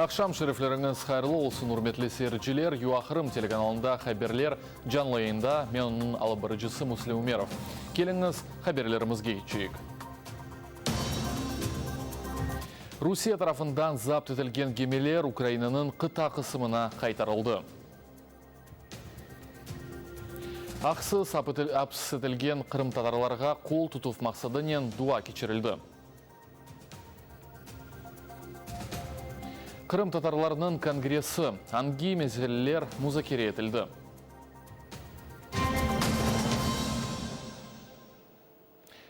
Aqşam şerifleriñiz hayırlı olsun, ürmetli seyirciler! UA-Qırım telekanalında haberler canlı yayında, men onıñ alıp barıcısı Müslim Ümerov. Keliñiz, haberlerimizge keçeyik. Rusiye tarafından zapt etilgen gemiler Ukrainanıñ qıta qısımına qaytarıldı. Aqsız aps etilgen qırımtatarlarğa qol tutuv maqsadınen dua keçirildi. Qırımtatarlarnıñ kongressi, angi meseleler muzakere etildi?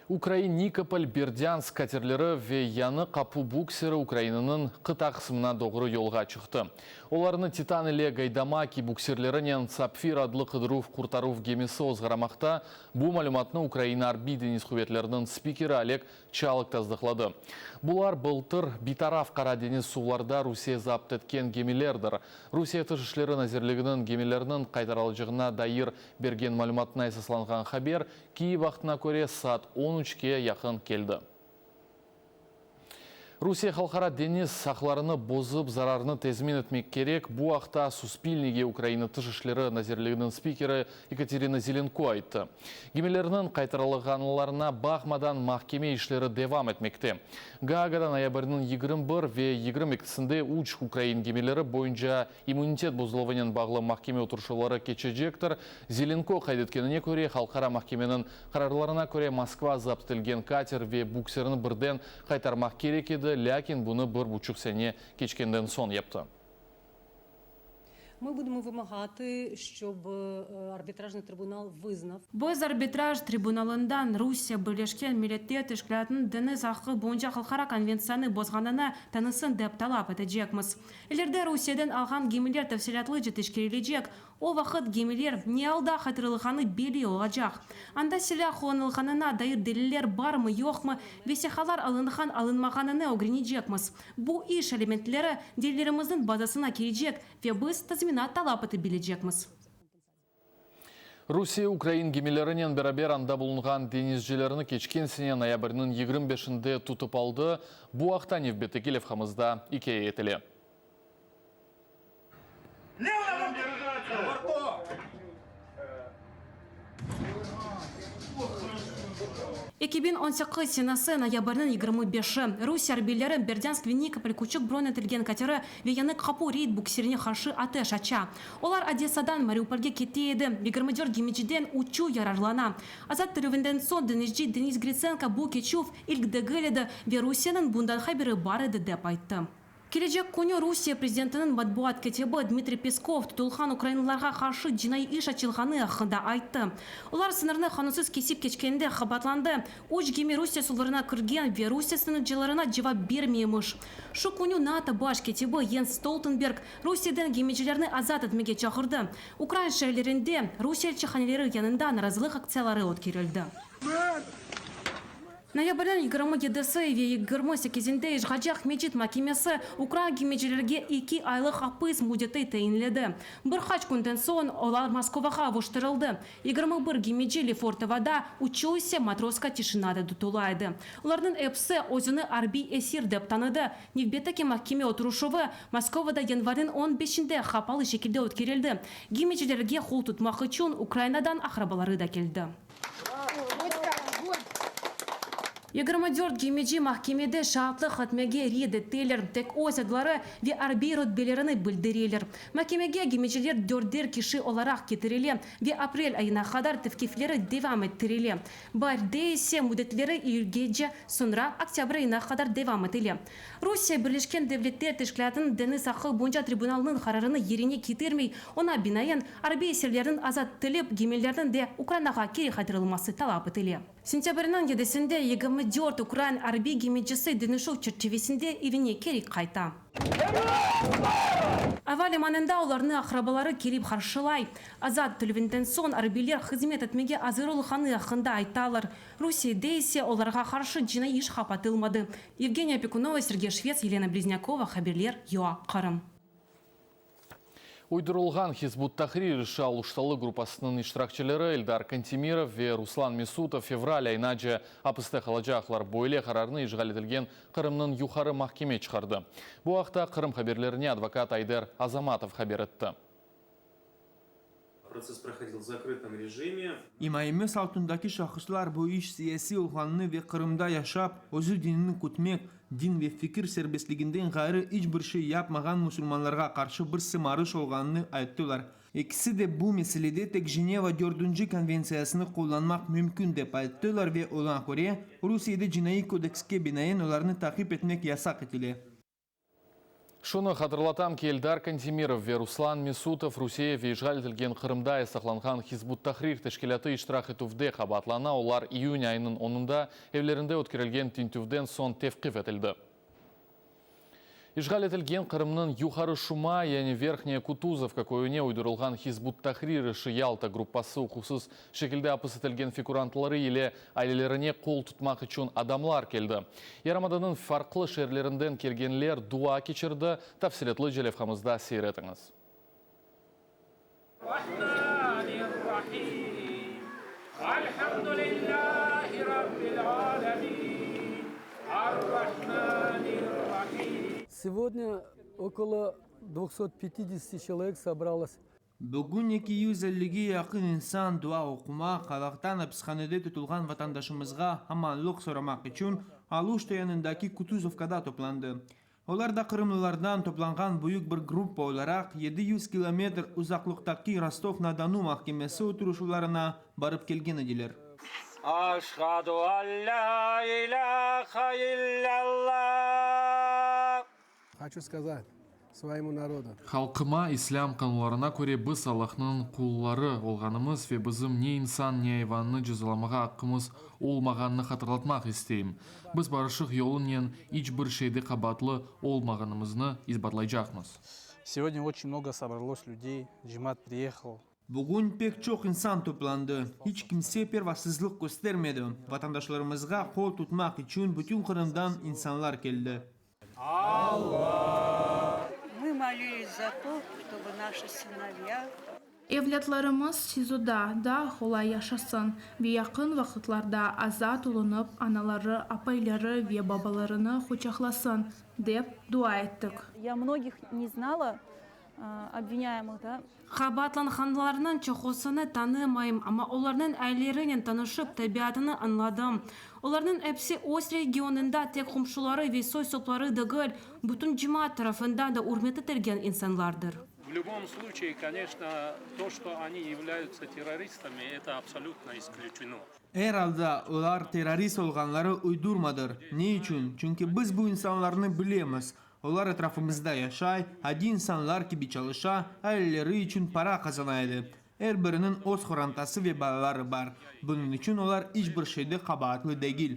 Ukrain Nikopol, Berdânsk katerleri ve Yañı Qapu bukseri Ukrainanıñ qıta qısmına doğru yolğa çıqtı. Olarnı Titan ile Gaydamaki buksirlerinen Sapfir adlı qıdıruv-qurtaruv gemisi ozğaramaqta. Bu malümatnı Ukraina Arbiy deñiz quvetleriniñ spikeri Oleg Çalık tasdıqladı. Bular bıltır bitaraf Qara deñiz suvlarda Rusiye zapt etken gemilerdir. Rusiye Tış işleri nazirliginiñ gemilerniñ qaytarılacağına dair bergen malümatına esaslanğan haber Kiyev vaqtına köre saat on üçke yaqın keldi. Rusiye halqara deñiz aqlarını bozıp zararnı tezmin etmek kerek, bu aqta Suspilnege Ukraina Tış işleri nazirliginiñ spikeri Yekaterina Zelenko ayttı. Gemilerniñ qaytarılğanlarına baqmadan mahkeme işleri devam etmekte. Gaagada noyabrniñ 21 ve 22-sinde üç ukrain gemileri boyunca İmmunitet bozuluvınen bağlı mahkeme oturışuvları keçecektir. Zelenko qayd etkenine köre, Halqara mahkemeniñ qararlarına köre Moskva zapt etilgen kater ve bukserni birden qaytarmaq kerek edi, lâkin bunı bir buçuq sene keçkenden soñ yaptı. Biz Arbitraj tribunalından Rusiye Birleşken Milletler Teşkilâtınıñ deñiz aqqı boyunca halqara konventsiyanı bozğanını tanısın dep talap etecekmiz. İleride Rusiyeden alğan gemiler tafsilâtlıca teşkerilecek, o vaqıt gemiler ne alda qaytarılğanı belli olacaq. Anda silâ qullanılğanına dair deliller barmı-yoqmı, vesiqalar alınğan-alınmağanını ögrenecekmiz. Bu iş elementleri delillerimizniñ bazasına kirecek ve biz tazminat talap ete bilecekmiz. Rusiye ukrain gemilerinen beraber anda bulunğan deñizcilerni keçken sene noyabrniñ 25-inde tutıp aldı. Bu aqta nevbetteki levhamızda ikâye etile. 2018 senesi noyabrniñ 25-i, Rusiye arbiyleri Berdânsk ve Nikopol küçük bron etilgen kateri ve Yañı Qapu reyd bukserine qarşı ateş aça. Olar Odessadan Mariupolge kete edi, 24 gemiciden üçü yararlana. Azat etilüvinden soñ deñizci Denis Gritsenko bu keçüv ilk degil edi ve Rusiyeniñ bundan haberi bar edi, dep ayttı. Kelecek künü Rusiye prezidentiniñ matbuat kâtibi Dmitriy Peskov tutulğan ukrainalılarğa qarşı cinaiy iş açılğanı aqqında ayttı. Olar sıñırnı qanunsız kesip keçkeninde qabaatlandı, üç gemi Rusiye suvlarına kirgen ve Rusiye sıñırcılarına cevap bermeymiş. Şu künü NATO baş kâtibi Jens Stoltenberg Rusiyeden gemicilerni azat etmege çağırdı. Ukrain şeerlerinde Rusiye elçihaneleri yanında narazılıq aktsiyaları ötkerildi. Noyabrniñ 27-si ve 28-inde işğalci Aqmescit makemesi ukrain gemicilerge eki aylıq apis müddeti tayinledi. Bir qaç künden soñ olar Moskovağa avuştırıldı. 21 gemici Lefortovoda, üçü ise Matrosska tişinada tutula edi. Olarnıñ episi özüni arbiy esir dep tanıdı. Nevbetteki mahkeme oturışuvı Moskovada yanvarniñ on beşinde qapalı şekilde ötkerildi. Gemicilerge qol tutmaq içün Ukrainadan aqrabaları da keldi. 24 gemici mahkemede şaatlıq etmege red ettiler, tek öz adları ve arbiy rutbelerini bildireler. Mahkemege gemiciler dörder kişi olaraq ketirile ve aprel ayına qadar tevqifleri devam ettirile. Baarde ise müddetleri iyülgece, soñra oktâbr ayına qadar devam etile. Rusiye Birleşken Devletler Teşkilâtınıñ deñiz aqqı boyunca tribunalınıñ qararını yerine ketirmey, oña binaen, arbiy esirlerniñ azat etilip, gemilerniñ de Ukrainağa keri qaytarılması talap etile. Sentâbrniñ yedisinde 24 ukrain arbiy gemicisi deñişüv çerçivesinde evine keri qayta. Ava limanında olarnı aqrabaları kelip qarşılay. Azat etilüvinden soñ arbiyler hızmet etmege azır olğanı aqqında aytalar. Rusiyede ise olarğa qarşı cinaiy iş qapatılmadı. Yevgeniya Pekunova, Sergey Şvets, Yelena Bliznâkova, haberler, UA, Qırım. Uydurılğan Hizb ut-Tahrir işi Aluştalı gruppasınıñ iştirakçileri Eldar Kantemirov ve Ruslan Mesutov fevral ayınace apiste qalacaqlar. Böyle qararnı işğal etilgen Qırımnıñ Yuqarı mahkeme çıqardı. Bu aqta Qırım haberlerine advokat Ayder Azamatov haber etti. Protsess prohodil v zakrıtom rejime. İmayemiz altındaki şahıslar bu iş siyasiy olğanını ve Qırımda yaşap, özü dinini kütmek, din ve fikir serbestliginden ğayrı iç bir şey yapmağan musulmanlarğa qarşı bir sımarış olğanını ayttılar. Ekisi de bu meselede tek Jeneva dördünci konventsiyasını qullanmaq mümkün dep ayttılar ve oña köre, Rusiyede Cinaiy kodekske binaen olarnı taqip etmek yasaq etile. Şunı hatırlatam ki, Eldar Kantemirov ve Ruslan Mesutov Rusiye ve işğal etilgen Qırımda yasaqlanğan Hizb ut-Tahrir teşkilâtı iştirak etüvde qabaatlana, olar iyün ayınıñ onunda evlerinde ötkerilgen tintüvden soñ tevqif etildi. İşğal etilgen Qırımnıñ Yuqarı Şuma, yani Verhnyaya Kutuzovka köyüne uydurılğan Hizb ut-Tahrir işi Yalta gruppası uquqsız şekilde apis etilgen figurantları ile ailelerine qol tutmaq içün adamlar keldi. Yarımadanıñ farqlı şeerlerinden kelgenler dua keçirdi, tafsilâtlıca levhamızda seyir etiñiz. Segodnâ okolo dvuhsot pyatidesяti çelovek sobralos. Bugün 250-ge yaqın insan dua oqumaq, Allahtan apishanede tutulğan vatandaşımızğa amanlıq soramaq içün Aluşta yanındaki Kutuzovkada toplandı. Olar da qırımlılardan toplanğan büyük bir gruppa olaraq 700 kilometr uzaqlıqtaki Rostov-na-Donu mahkemesi oturışuvlarına barıp kelgen ediler. Aşhadu an lâ ilâhe illâllah. Hoçu skazat svoyemu narodu. Halqıma, İslâm qanunlarına köre biz Allahnıñ qulları olğanımız ve bizim ne insan, ne ayvannı cezalamağa aqqımız olmağanını hatırlatmaq isteyim. Biz barışıq yolunen iç bir şeyde qabaatlı olmağanımıznı isbatlaycaqmız. Segodnâ oçen mnogo sobralos lyudey, cemaat priehal. Bugün pek çoq insan toplandı. İç kimse pervasızlıq köstermedi. Vatandaşlarımızğa qol tutmaq içün bütün Qırımdan insanlar keldi. Мы молились за то, чтобы наши сыновья. Evlâtlarımız SİZOda daa qolay yaşasın ve yaqın vaqıtlarda azat olunıp, anaları, apayları ve babalarını quçaqlasın, dep dua ettik. Ya mnogih ne znala, obvinâemıh, da. Qabaatlanğanlarnıñ çoqusını tanımayım, amma olarnıñ ailelerinen tanışıp, tabiatını añladım. Olarnıñ episi öz regionında tek qomşuları ve soy-sopları degil, bütün cemaat tarafından da ürmet etilgen insanlardır. V lübom sluçaye, koneçno, to, çto oni yavlâyutsa terroristami, eto absolyutno isklüçeno. Er alda, olar terrorist olğanları uydurmadır. Ne içün? Çünki biz bu insanlarnı bilemiz. Olar etrafımızda yaşay, adiy insanlar kibi çalışa, aileleri içün para qazana edi. Er biriniñ öz qorantası ve balaları bar. Bunıñ içün olar iç bir şeyde qabaatlı degil.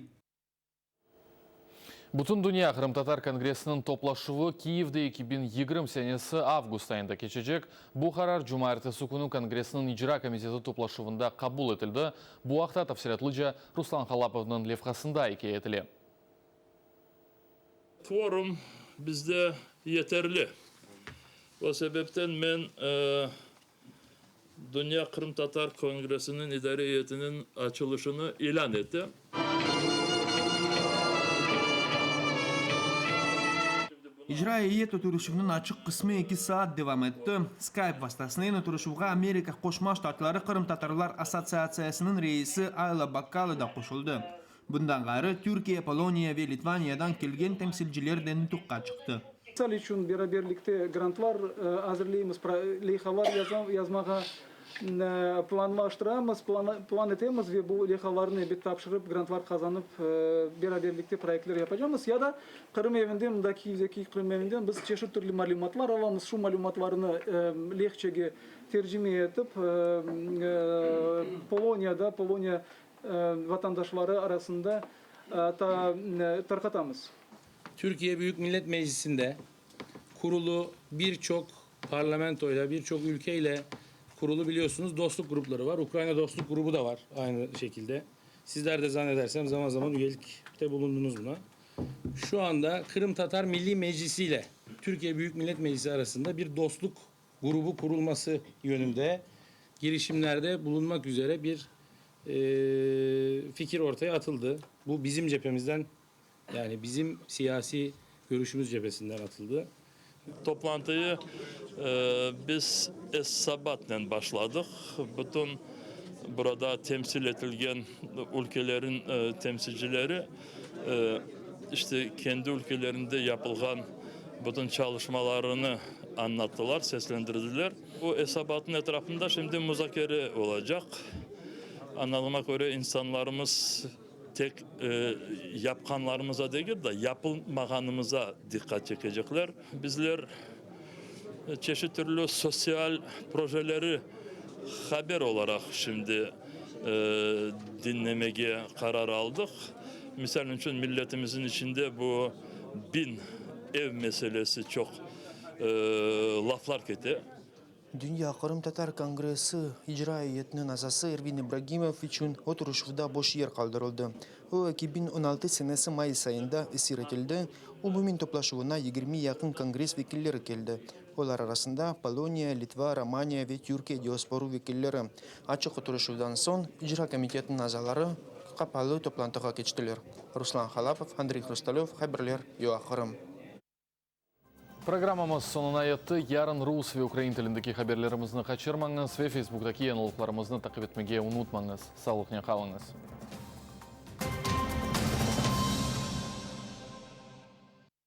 Bütündünya qırımtatar kongressiniñ toplaşuvı Kiyevde 2020 senesi avgust ayında keçecek. Bu qarar cumaertesi künü kongressniñ icra komiteti toplaşuvında qabul etildi. Bu aqta tafsilâtlıca Ruslan Halapovnıñ levhasında ikâye etile. Kvorum bizde yeterli. O sebepten men Dünya qırımtatar kongressiniñ idare eyyetiniñ açılışını ilân etem. İcra eyyet oturışuvnıñ açıq qısmı eki saat devam etti. Skype vastasınen oturışuvğa Amerika Qoşma Ştatları qırımtatarlar assotsiatsiyasınıñ reisi Ayla Bakkalı da qoşuldı. Bundan ğayrı, Türkiye, Poloniya ve Litvaniyadan kelgen temsilciler de nutuqqa çıqtı. Misal içün, beraberlikte grantlar azırlıymız, leyhalar yazmağa planlaştıramız, plan etemiz ve bu leyhalarnı, ebet, tapşırıp, grantlar qazanıp, beraberlikte proyektler yapacamız. Ya da Qırım evinden, mında Kiyevdeki Qırım evinden biz çeşit türlü malümatlar alamız, şu malümatlarnı lehçege tercime etip, Poloniyada, Poloniya vatandaşları arasında tarqatamız. Türkiye Büyük Millet Meclisi'nde kurulu birçok parlamentoyla, birçok ülkeyle kurulu biliyorsunuz dostluk grupları var. Ukrayna dostluk grubu da var aynı şekilde. Sizler de zannedersem zaman zaman üyelikte bulundunuz buna. Şu anda Kırım Tatar Milli Meclisi ile Türkiye Büyük Millet Meclisi arasında bir dostluk. Grubu kurulması yönünde girişimlerde bulunmak üzere bir fikir ortaya atıldı. Bu bizim cephemizden, yani bizim siyasi görüşümüz cephesinden atıldı. Toplantıyı biz esabatnen başladıq. Bütün burada temsil etilgen ülkelerin temsilcileri işte kendi ülkelerinde yapılğan bütün çalışmalarını añlattılar, seslendirdiler. Bu esabatnıñ etrafında şimdi muzakere olacaq. Añladığıma köre, insanlarımız tek yapqanlarımıza degil de, yapılmağanımıza diqqat çekecekler. Bizler çeşit türlü sotsial projeleri haber olaraq şimdi diñlemege qarar aldıq. Misal içün, milletimizniñ içinde bu biñ ev meselesi çoq laflar kete. Dünya qırımtatar kongressi icra eyyetiniñ azası Ervin İbragimov içün oturışuvda boş yer qaldırıldı. O, 2016 senesi mayıs ayında esir etildi. Umumiy toplaşuvına 20 yaqın kongress vekilleri keldi. Olar arasında Poloniya, Litva, Romaniya ve Türkiye diasporu vekilleri. Açıq oturışuvdan soñ icra komitetiniñ azaları qapalı toplantığa keçtiler. Ruslan Halapov, Andrey Hrustalev, haberler, UA Qırım. Programmamız soñuna yetti. Yarın rus ve ukrain tilindeki haberlerimizni qaçırmañız ve Facebooktaki yañılıqlarımıznı taqip etmege unutmañız. Sağlıqnen qalıñız.